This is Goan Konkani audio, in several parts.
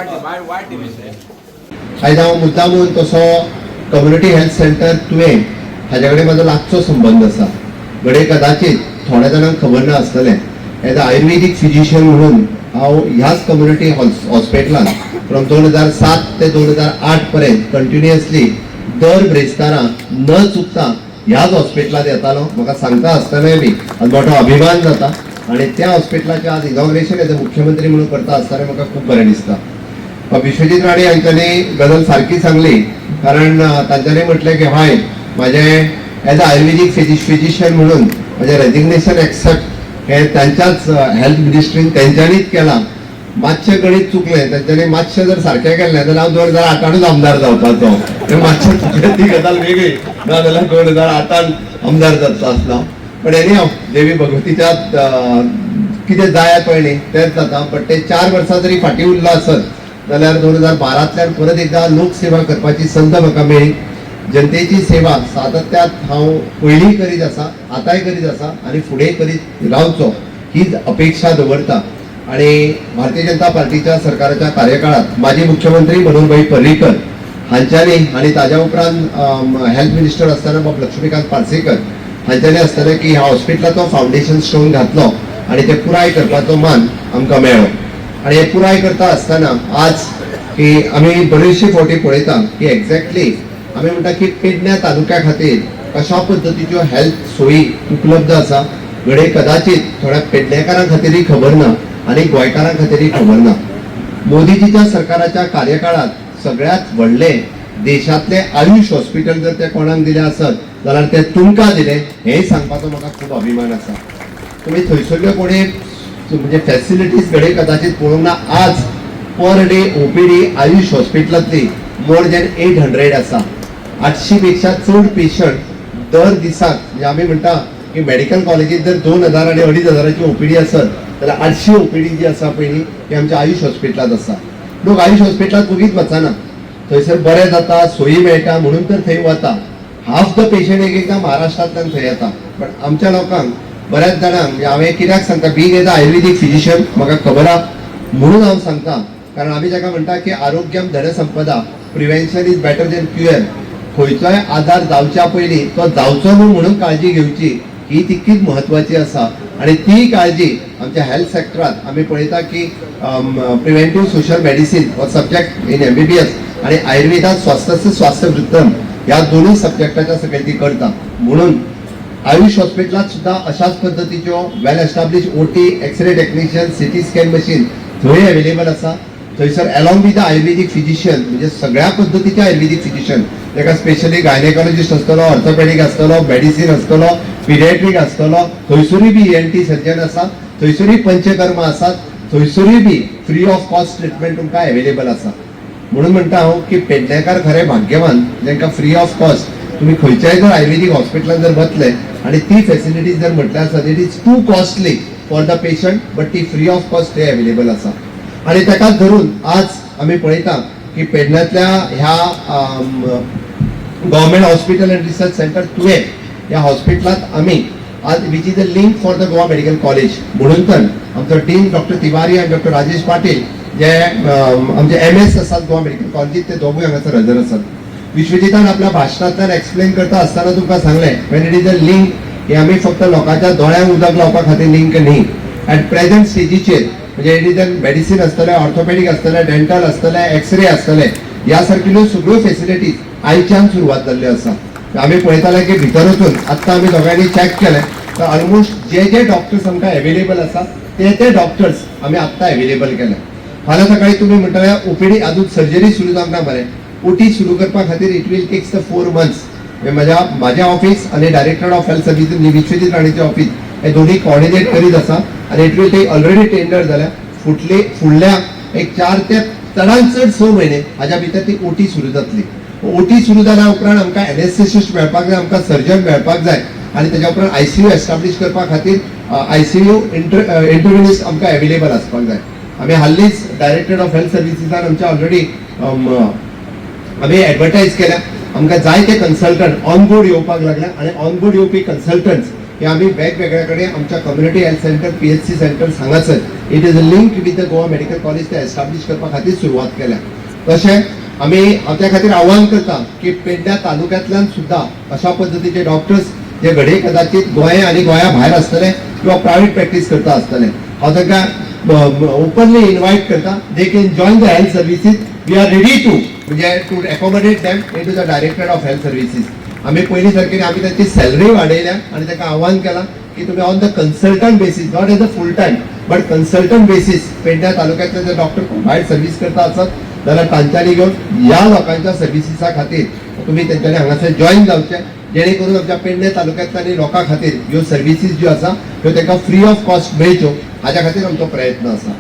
वाडदिवस. आयज हांव मुद्दामून तसो कम्युनिटी हेल्थ सेंटर तुयें हाज्या कडेन म्हाजो लागचो संबंद आसा. घडये कदाचित थोड्या जाणांक खबर ना आसतलें, एज अ आयुर्वेदीक फिजिशियन म्हणून हांव ह्याच कम्युनिटी हॉस्पिटलान फ्रॉम 2007 ते 2008 पर्यंत कंटिन्युअसली दर ब्रेस्तारा न चुकता ह्याच हॉस्पिटलांत येतालो. म्हाका सांगता आसतनाय बी आज मोठो अभिमान जाता आनी त्या हॉस्पिटलाचें आज इनॉग्रेशन एज अ मुख्यमंत्री म्हणून करता आसतना म्हाका खूब बरें दिसता. विश्वजीत राणे हांच्यानी गजाल सारकी सांगली, कारण तांच्यांनी म्हटलें की हय, म्हाजें एज अ आयुर्वेदीक फिजिशियन म्हणून म्हजें रेजिग्नेशन एक्सेप्ट हें तांच्याच हेल्थ मिनिस्ट्रीन तेंच्यांनीच केलां. मातशें गणीत चुकलें तेंच्यांनी. मातशें जर सारकें केल्लें जाल्यार हांव 2008ूच आमदार जावपाचो. तें मातशें चुकलें, ती गजाल वेगळी. ना जाल्यार 2008 आमदार जातलो आसलो. पण एनी हाव, देवी भगवतीच्या कितें जाय पळय न्ही, तेंच जाता. बट ते 4 वर्सां जरी फाटीं उरलो आसत जाल्यार 2012तल्यान परत एकदा लोकसेवा करपाची संद म्हाका मेळ्ळी. जनतेची सेवा सातत्यात हांव पयलींय करीत आसा, आतांय करीत आसा आनी फुडें करीत रावचो हीच अपेक्षा दवरता. आणि भारतीय जनता पार्टीच्या सरकाराच्या कार्यकाळात माजी मुख्यमंत्री मनोहरभाई पर्रीकर हांच्यांनी आनी ताज्या उपरांत हेल्थ मिनिस्टर आसतना बाब लक्ष्मीकांत पार्सेकर हांच्यांनी आसतना की ह्या हॉस्पिटलाचो फावंडेशन स्टोन घातलो आनी ते पुराय करपाचो मान आमकां मेळ्ळो. आनी हे पुराय करता आसतना आज की आमी बरेचशे फावटी पळयता की एक्झॅक्टली आमी म्हणटा की पेडण्या तालुक्या खातीर कशा पद्दतीच्यो हेल्थ सोयी उपलब्ध आसा, घडये कदाचित थोड्या पेडणेकारां खातीरय खबर ना आनी गोंयकारां खातीरय खबर ना. मोदीजीच्या सरकाराच्या कार्यकाळात सगळ्यात व्हडलें देशांतलें आयुष हॉस्पिटल जर ते कोणाक दिलें आसत जाल्यार ते तुमकां दिलें, हेंय सांगपाचो म्हाका खूब अभिमान आसा. तुमी थंयसरल्यो कोणी म्हणजे फॅसिलिटीज घडये कदाचित पळोवंक ना. आज पर डे ओपीडी आयुष हॉस्पिटलांतली मोर दॅन 800 आसा. 800 पेक्षा चड पेशंट दर दिसाक. म्हणजे आमी म्हणटा की मेडिकल कॉलेजीत जर 2000 आनी 2500ची ओपीडी आसत जाल्यार 800 ओपीडी जी आसा पळय ती आमच्या आयुष हॉस्पिटलांत आसा. लोक आयुष हॉस्पिटलांत वगीच वचना. थंयसर बरें जाता, सोयी मेळटा म्हणून तर थंय वता. हाफ the patient एक एकदां महाराष्ट्रांतल्यान थंय येता. पण आमच्या लोकांक, बऱ्याच जाणांक, म्हणजे हांवें कित्याक सांगता, being as a Ayurvedic physician म्हाका खबर आहा म्हणून हांव सांगता. कारण आमी जाका म्हणटा की आरोग्यम धनसंपदा, prevention is better than cure. खंयचोय आजार जावच्या पयलीं तो जावचो न्हू म्हणून काळजी घेवची ही तितकीच म्हत्वाची आसा. आनी ती काळजी आमच्या हेल्थ सेक्टरात आमी पळयता की प्रिव्हेंटीव सोशल मेडिसीन हो सब्जेक्ट इन एमबीबीएस आनी आयुर्वेदात स्वास्थ्य स्वास्थ्य वृत्तम ह्या दोनूय सब्जेक्टाच्या सकयल ती करता. म्हणून आयुष हॉस्पिटलात सुद्दां अशाच पद्दतीच्यो well establish OT, X-ray technician, CT scan machine थंय अवेलेबल आसा. थंयसर along with the Ayurvedic physician, म्हणजे सगळ्या पद्दतीचे आयुर्वेदीक फिजिशियन, ताका स्पेशली गायनेकॉलॉजिस्ट आसतलो, ऑर्थोपेडीक आसतलो, मेडिसीन आसतलो, पिडिएट्रीक आसतलो, थंयसरूय बी ईएनटी सर्जन आसा, थंयसरूय पंचकर्म आसात, थंयसरूय be free of cost treatment तुमकां अवेलेबल आसा. म्हणून म्हणटा हांव की पेडणेकार खरे भाग्यवान, जांकां फ्री ऑफ कॉस्ट तुम्ही खंयच्याय जर आयुर्वेदीक हॉस्पिटलान जर वतले आनी ती फेसिलिटीज जर म्हटल्यार आसा, it is too costly for the patient, but ती फ्री ऑफ कॉस्ट थंय अवेलेबल आसा. आनी ताकाच धरून आज आमी पळयता की पेडण्यांतल्या ह्या Government Hospital and Research Centre तुयें ह्या हॉस्पिटलांत आमी आज, which is a link for the Goa Medical College, म्हणून तर आमचो डीन डॉक्टर तिवारी आनी डॉक्टर राजेश पाटील जे आमचे एमएस आसात गोवा मेडिकल कॉलेजीत, ते दोगूय हांगासर हजर आसात. विश्वजितान आपल्या भाशणांतल्यान एक्सप्लेन करता आसतना तुमकां सांगलें, when it is a link, हे आमी फक्त लोकांच्या दोळ्यांक उदक लावपा खातीर लिंक न्ही. एट प्रेझेंट स्टेजीचेर म्हणजे it is a medicine आसतलें, ऑर्थोपेडीक आसतलें, डेंटल आसतलें, एक्सरे आसतले, ह्या सारकिल्ल्यो सगळ्यो फेसिलिटीज आयच्यान सुरवात जाल्ल्यो आसा. आमी पळयताले की भितर वचून आत्तां आमी दोगांनी चॅक केलें तर ऑलमोस्ट जे जे डॉक्टर्स आमकां अवेलेबल आसा, ते ते डॉक्टर्स आमी आत्तां अवेलेबल केले. फाल्यां सकाळी तुमी म्हणटले ओपीडी अजून सर्जरी सुरू जावंक ना मरे. ओटी सुरू करपा खातीर it will takes the 4 months. म्हज्या म्हाजें ऑफिस आनी director of health services Vishwajit राणेचें ऑफिस हे दोन्ही कॉर्डिनेट करीत आसा आनी it will take, already tender जाल्या. फुटले फुडल्या एक 4 ते चडान चड 6 म्हयने हाज्या भितर ती ओटी सुरू जातली. ओटी सुरू जाल्या उपरांत आमकां एनेस्थेसिस्ट मेळपाक जाय, आमकां सर्जन मेळपाक जाय आनी तेज्या उपरांत आयसीयू एस्टाब्लीश करपा खातीर आयसीयू इंटरव्हिनिस्ट आमकां अवेलेबल आसपाक जाय. आमी हालींच डायरेक्टर ऑफ हेल्थ सर्विसीसान आमच्या ऑलरेडी आमी एडवर्टायज केल्या. आमकां जायते कन्सल्टंट ऑन बोर्ड येवपाक लागले आनी ऑन बोर्ड येवपी कन्सल्टंट्स की आमी वेगवेगळ्या कडेन आमच्या community health center, PHC centers हांगासर, it is a link with the Goa Medical College, ते एस्टाब्लीश करपा खातीर सुरवात केल्या. तशें आमी हांव त्या खातीर आव्हान करता की पेडण्या तालुक्यांतल्यान सुद्दां अशा पद्दतीचे डॉक्टर्स जे घडये कदाचित गोंय आनी गोंया भायर आसतले किंवा प्रायव्हेट प्रॅक्टीस करता आसतले, हांव तांकां ओपनली इन्वायट करता, they can join the health services. We are ready to म्हणजे to accommodate them into the Directorate of Health Services. आमी पयलीं सारकें आमी तांची सॅलरी वाडयल्या आनी तांकां आव्हान केलां की तुमी on the consultant basis, not as a full time but consultant basis, पेडण्या तालुक्यांतले जे डॉक्टर भायर सर्वीस करता आसत जाल्यार तांच्यांनी घेवन ह्या लोकांच्या सर्विसीसा खातीर तुमी तेंच्यांनी हांगासर जॉईन जावचें, जेणे करून आमच्या पेडणे तालुक्यांतल्या आनी लोकां खातीर ह्यो सर्विसीस ज्यो आसा ह्यो तांकां फ्री ऑफ कॉस्ट मेळच्यो, हाज्या खातीर आमचो प्रयत्न आसा.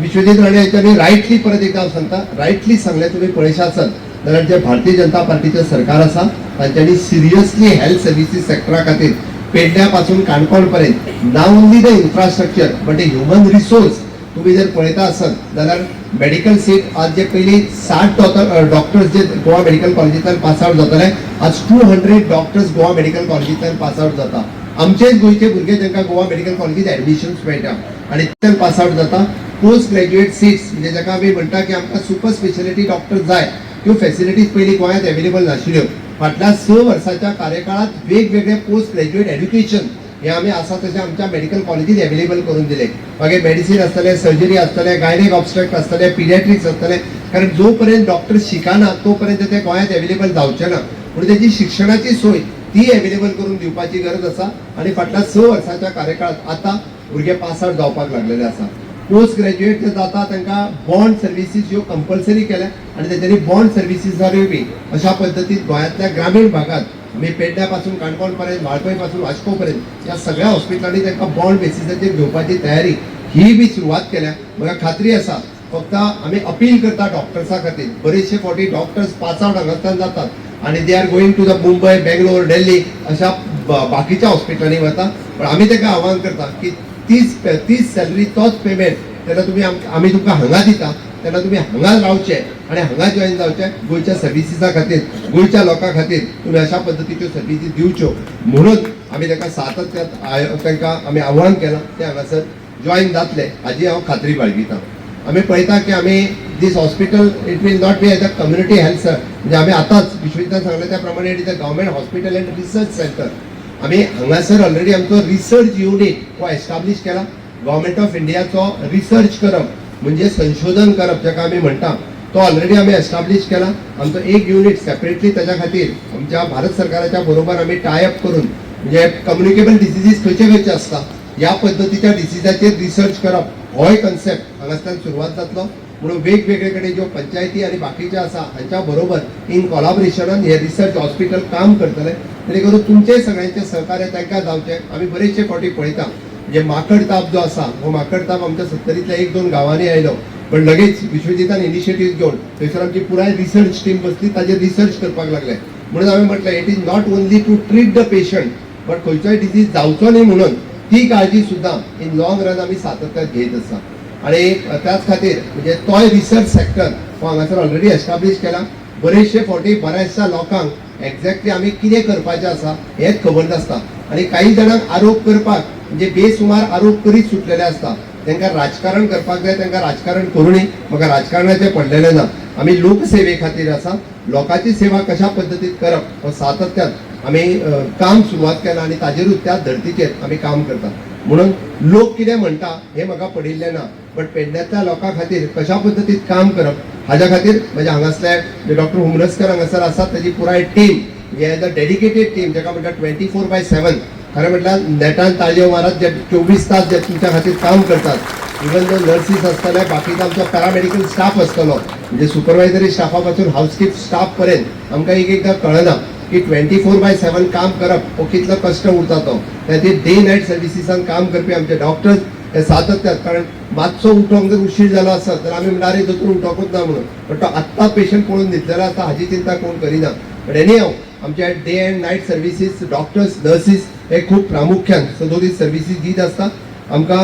विश्वजीत राणे हांच्यांनी रायटली, परत एकदा हांव सांगता, रायटली सांगलें. तुमी पळयशा आसत जाल्यार जे भारतीय जनता पार्टीचें सरकार आसा तांच्यांनी सिरियसली हेल्थ सर्विसीस सेक्टरा खातीर पेडण्या पासून काणकोण पर्यंत not only the infrastructure but a human resource तुम्ही जर पळयता आसत जाल्यार मेडिकल सीट आज जे पयलीं 60 डॉक्टर्स जे गोवा मेडिकल कॉलेजींतल्यान पास आवट जाताले, आज 200 डॉक्टर्स गोवा मेडिकल कॉलेजींतल्यान पास आवट जाता. आमचेच गोंयचे भुरगे तांकां गोवा मेडिकल कॉलेजीत एडमिशन्स मेळटा आनी तितल्यान पास आवट जाता. पोस्ट ग्रॅज्युएट सीट्स, म्हणजे जाका आमी म्हणटा की आमकां सुपर स्पेशलिटी डॉक्टर जाय, त्यो फेसिलिटीज पयलीं गोंयांत एवेलेबल नाशिल्ल्यो. फाटल्या 6 वर्साच्या कार्यकाळात वेगवेगळे पोस्ट ग्रॅज्युएट एज्युकेशन हे आमी आसा तशें आमच्या मेडिकल कॉलेजीत एवेलेबल करून दिले. मागीर मेडिसीन आसतलें, सर्जरी आसतलें, गायनेक ऑब्स्टेट्रिक्स आसतलें, पिडियाट्रिक्स आसतलें, कारण जो पर्यंत डॉक्टर शिकना तो पर्यंत ते गोंयांत एवेलेबल जावचे ना. म्हणून तेजी शिक्षणाची सोय ती एवेलेबल करून दिवपाची गरज आसा आनी फाटल्या 6 वर्साच्या कार्यकाळात आतां भुरगे पास आवट जावपाक लागलेले आसा. पोस्ट ग्रॅज्युएट जे जाता तांकां बॉन्ड सर्विसीस ह्यो कंपल्सरी केल्या आनी तेंच्यांनी बॉन्ड सर्विसीसारूय बी अशा पद्दतीन गोंयांतल्या ग्रामीण भागात आमी पेडण्या पासून काणकोण पर्यंत, वाळपय पासून वास्को पर्यंत ह्या सगळ्या हॉस्पिटलांनी तांकां बॉन्ड बेसिसाचेर घेवपाची तयारी ही बी सुरवात केल्या. म्हाका खात्री आसा, फक्त आमी अपील करता डॉक्टर्सा खातीर. बरेचशे फावटी डॉक्टर्स पास आवट हांगासर जातात आनी they are going to the Mumbai, Bangalore, Delhi अशा बाकीच्या हॉस्पिटलांनी वता. पण आमी तांकां आव्हान करता की तीच तीच सॅलरी, तोच पेमेंट तेन्ना तुमी आमी तुमकां हांगा दिता तेन्ना तुमी हांगा रावचे आनी हांगा जॉईन जावचे. गोंयच्या सर्विसीसा खातीर, गोंयच्या लोकां खातीर तुमी अशा पद्दतीच्यो सर्विसी दिवच्यो म्हणून आमी तांकां सातत्यात तांकां आमी आव्हान केलां. ते हांगासर जॉईन जातले हाजी हांव खात्री बाळगितां. आमी पळयता की आमी this hospital, it will not be as a community health, म्हणजे आमी आतांच विश्वजितान सांगलें त्या प्रमाणे it is a government hospital and research center. आमी हांगासर ऑलरेडी आमचो रिसर्च युनीट हो एस्टाब्लीश केला. गव्हर्मेंट ऑफ इंडियाचो रिसर्च करप म्हणजे संशोधन करप जाका आमी म्हणटा, तो ऑलरेडी आमी एस्टाब्लीश केला. आमचो एक युनीट सेपरेटली ताच्या खातीर आमच्या भारत सरकाराच्या बरोबर आमी टाय अप करून, म्हणजे कम्युनिकेबल डिसिजीस खंयचे खंयचे आसता, ह्या पद्दतीच्या डिसिजाचेर रिसर्च करप होय कन्सेप्ट हांगासल्यान सुरवात जातलो. म्हणून वेगवेगळे कडेन ज्यो पंचायती आनी बाकीचे आसा हांच्या बरोबर इन कोलाबरेशनान हे रिसर्च हॉस्पिटल काम करतले, जेणे करून तुमचे सगळ्यांचे सहकार्य तांकां जावचें. आमी बरेचशे फावटी पळयता, म्हणजे माकड ताप जो आसा, हो माकड ताप आमच्या सत्तरींतल्या एक दोन गांवांनी आयलो, पण लगेच विश्वजितान इनिशिएटीव घेवन थंयसर आमची पुराय रिसर्च टीम बसली, ताजेर रिसर्च करपाक लागले. म्हणून हांवें म्हटलें, it is not only to treat the patient but खंयचोय डिजीज जावचो न्ही म्हणून ती काळजी सुद्दां इन लॉंग रन आमी सातत्यात घेत आसा. आणि त्याच खातीर म्हणजे तोय रिसर्च सेक्टर हो हांगासर ऑलरेडी एस्टाब्लीश केला. बरेचशे फावटी बऱ्याचशा लोकांक एक्झॅक्टली आमी कितें करपाचें आसा हेंच खबर नासता आनी काही जाणांक आरोप करपाक म्हणजे बेसुमार आरोप करीत सुटलेले आसता. तांकां राजकारण करपाक जाय, तांकां राजकारण करूं न्ही. म्हाका राजकारणाचें पडलेलें ना. आमी लोकसेवे खातीर आसा. लोकांची सेवा कशा पद्दतीन करप हो सातत्यान आमी काम सुरवात केला आनी ताजेरूच, त्याच धर्तीचेर आमी काम करता. म्हणून लोक कितें म्हणटा हें म्हाका पडिल्लें ना, बट पेडण्यांतल्या लोकां खातीर कशा पद्दतीन काम करप हाज्या खातीर म्हणजे हांगासले डॉक्टर हुमरसकर हांगासर आसात, ताजी पुराय टीम हे एज अ डेडिकेटेड टीम, जाका म्हणटा 24/7. खरें म्हटल्यार नेटान ताळयो मारत जे 24 तास जे तुमच्या खातीर काम करतात, इवन दो नर्सीस आसतले, बाकीचो आमचो पॅरामेडिकल स्टाफ आसतलो, म्हणजे सुपरवायझरी स्टाफा पासून हाऊसकीप स्टाफ पर्यंत, आमकां एक एकदां कळना की 24/7 काम करप हो कितलो कश्ट उरता तो. त्या खातीर डे नायट सर्विसीसान काम करपी आमचे डॉक्टर्स हे सातत्यात, कारण मातसो उठोंक जर उशीर जालो आसत तर आमी म्हणटा, अरे, दोतोर उठोकूच ना म्हणून. पण तो आत्तां पेशंट पळोवन न्हिदलेलो आसता हाजी चिंता कोण करिना. बट एनी हाव, आमचे day and night services, doctors, nurses हे खूब प्रामुख्यान सदोदीत सर्विसीस दीत आसता. आमकां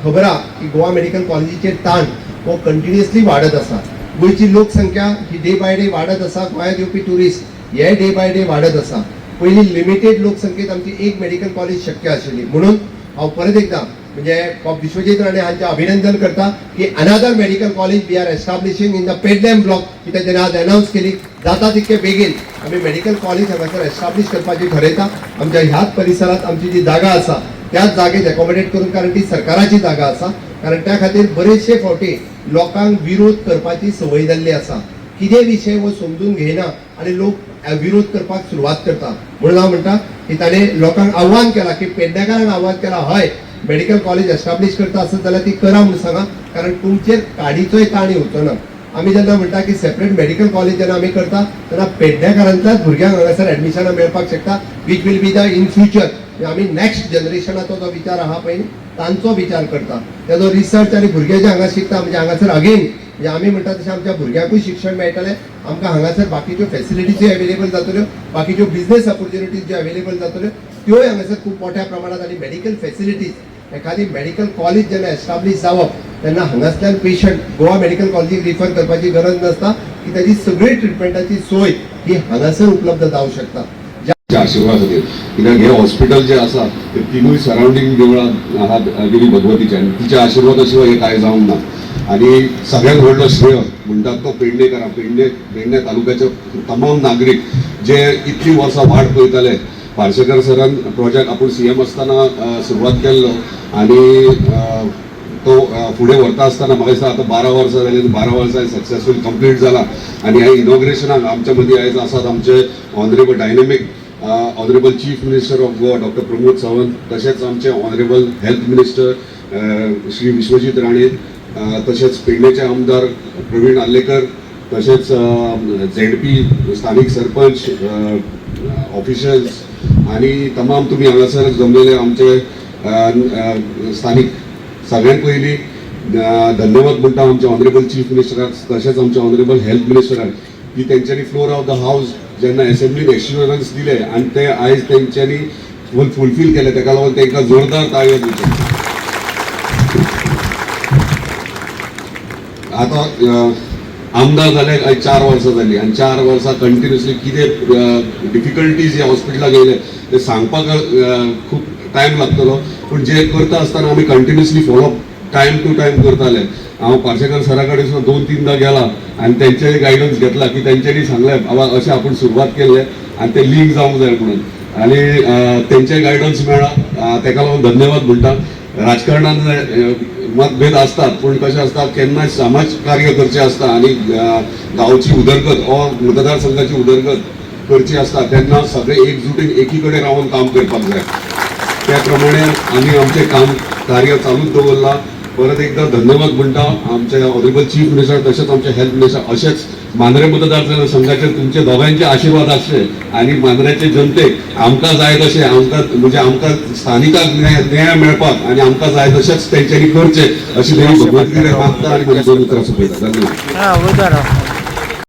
खबर आहा की गोवा मेडिकल कॉलेजीचेर ताण हो कंटिन्युअसली वाडत आसा. गोंयची लोकसंख्या ही डे बाय डे वाडत आसा. गोंयांत येवपी ट्युरिस्ट हे डे बाय डे वाडत आसा. पयलीं लिमिटेड लोकसंख्येत आमची एक मेडिकल कॉलेज शक्य आशिल्ली. म्हणून हांव परत एकदां म्हणजे विश्वजीत राणे हांचें अभिनंदन करता की another medical college we are establishing in the Pednem block ही तेंच्यांनी आज अनावन्स केली. जाता तितके बेगीन आमी मेडिकल कॉलेज हांगासर एस्टाब्लीश करपाची ठरयता. आमच्या ह्याच परिसरात आमची जी जागा आसा त्याच जागेत एकोमोडेट करून, कारण ती सरकाराची जागा आसा. कारण त्या खातीर बरेचशे फावटी लोकांक विरोध करपाची संवय जाल्ली आसा. कितें विशय हो समजून घेयना आनी लोक विरोध करपाक सुरवात करता. म्हणून हांव म्हणटा की ताणें लोकांक आव्हान केलां की पेडणेकारांक आव्हान केलां, हय मेडिकल कॉलेज एस्टाब्लीश करता आसत जाल्यार ती करा म्हणून सांगा, कारण तुमचेर काडीचोय ताण येवचो ना. आमी जेन्ना म्हणटा की सेपरेट मेडिकल कॉलेज जेन्ना आमी करता तेन्ना पेडणेकारांतल्याच भुरग्यांक हांगासर एडमिशनां मेळपाक शकता, which will be the in future. आमी नॅक्स्ट जनरेशनाचो जो विचार आहा पळय तांचो विचार करता, तेजो रिसर्च आनी भुरगे जे हांगा शिकता म्हणजे हांगासर अगेन म्हणजे आमी म्हणटा तशें आमच्या भुरग्यांकूय शिक्षण मेळटलें. आमकां हांगासर बाकीच्यो फेसिलिटीजूय अवेलेबल जातल्यो, बाकीच्यो बिझनेस ऑपॉर्च्युनिटीज ज्यो अवेलेबल जातल्यो त्योय हांगासर खूब मोठ्या प्रमाणात. आनी मेडिकल फेसिलिटीज, एखादी मेडिकल कॉलेज जेन्ना एस्टाब्लीश जावप तेन्ना हांगासल्यान पेशंट गोवा मेडिकल कॉलेजीक रिफर करपाची गरज नासता की ताजी सगळी ट्रिटमेंटाची सोय ही हांगासर उपलब्ध जावंक शकता. आशिर्वाद खातीर, कित्याक हे हॉस्पिटल जे आसा ते तिनूय सरावंडींग देवळां आहात देवी भगवतीचे आनी तिच्या आशिर्वादा शिवाय हे कांय जावंक ना. आनी सगळ्यात व्हडलो श्रेय म्हणटात तो पेडणेकारां, पेडणे पेडणे तालुक्याचे तमाम नागरीक जे इतलीं वर्सां वाट पळयताले. पार्सेकर सरान प्रोजेक्ट आपूण सीएम आसतना सुरवात केल्लो आनी तो फुडें व्हरता आसतना म्हाका दिसता आतां 12 वर्सां जालीं. 12 वर्सां सक्सेसफूल कंप्लीट जाला. आनी ह्या इनॉग्रेशनाक आमच्या मदीं आयज आसात आमचे honourable dynamic honourable Chief Minister of Goa Doctor Pramod Sawant, तशेंच आमचे honourable health minister Shri Vishwajit Rane, तशेंच पेडणेचे आमदार प्रवीण आर्लेकर, तशेंच झेडपी स्थानीक सरपंच, ऑफिशल्स आनी तमाम तुमी हांगासर जमलेले आमचे अ, अ, स्थानीक. सगळ्यांत पयलीं धन्यवाद म्हणटा आमचे ऑनरेबल चीफ मिनिस्टराक, तशेंच आमचे ऑनरेबल हेल्थ मिनिस्टराक की तेंच्यांनी फ्लोर ऑफ the house जेन्ना एसेंब्लीन एश्युरन्स दिले आनी ते आयज तेंच्यांनी फुलफील केले, तेका लागून तांकां जोरदार ताळयो दिवच्यो. आतां आमदार जाले आयज 4 वर्सां जालीं आनी 4 वर्सां कंटिन्युअसली कितें डिफिकल्टीज ह्या हॉस्पिटलाक येयले ते सांगपाक खूब टायम लागतलो, पूण जे करता आसतना आमी continuously follow time to time करताले. हांव पार्सेकर सरा कडेन सुद्दां दोन तिनदां गेला आनी तेंचे गायडन्स घेतला की तेंच्यांनी सांगलें, बाबा अशें आपूण सुरवात केल्लें आनी तें लिंक जावंक जाय म्हणून. आनी तेंचे गायडन्स मेळ्ळा, तेका लागून धन्यवाद म्हणटा. राजकारणान मतभेद असतात, पूण कशें आसता, केन्ना समाज कार्य करचें आसता आनी गांवची उदरगत वा मतदारसंघाची उदरगत करची आसता तेन्ना सगळे एकजुटीन एकी कडेन रावन काम करपाक जाय. त्या प्रमाणे आमी आमचें काम कार्य चालूच दवरलां. परत एकदा धन्यवाद म्हणटा आमचे ऑनरेबल चीफ मिनिस्टर तशेंच आमचे हेल्थ मिनिस्टर. अशेंच मांद्रे मतदारसंघाचे तुमचे दोगांचे आशिर्वाद आसचे आनी मांद्र्याचे जनतेक आमकां जाय तशें, आमकां म्हणजे आमकां स्थानिकांक न्याय न्याय मेळपाक आनी आमकां जाय तशेंच तेंच्यांनी करचें अशी देवी भगवती कडेन मागता आनी म्हजी दोन उतरां सोंपयता. धन्यवाद. हा, उजो.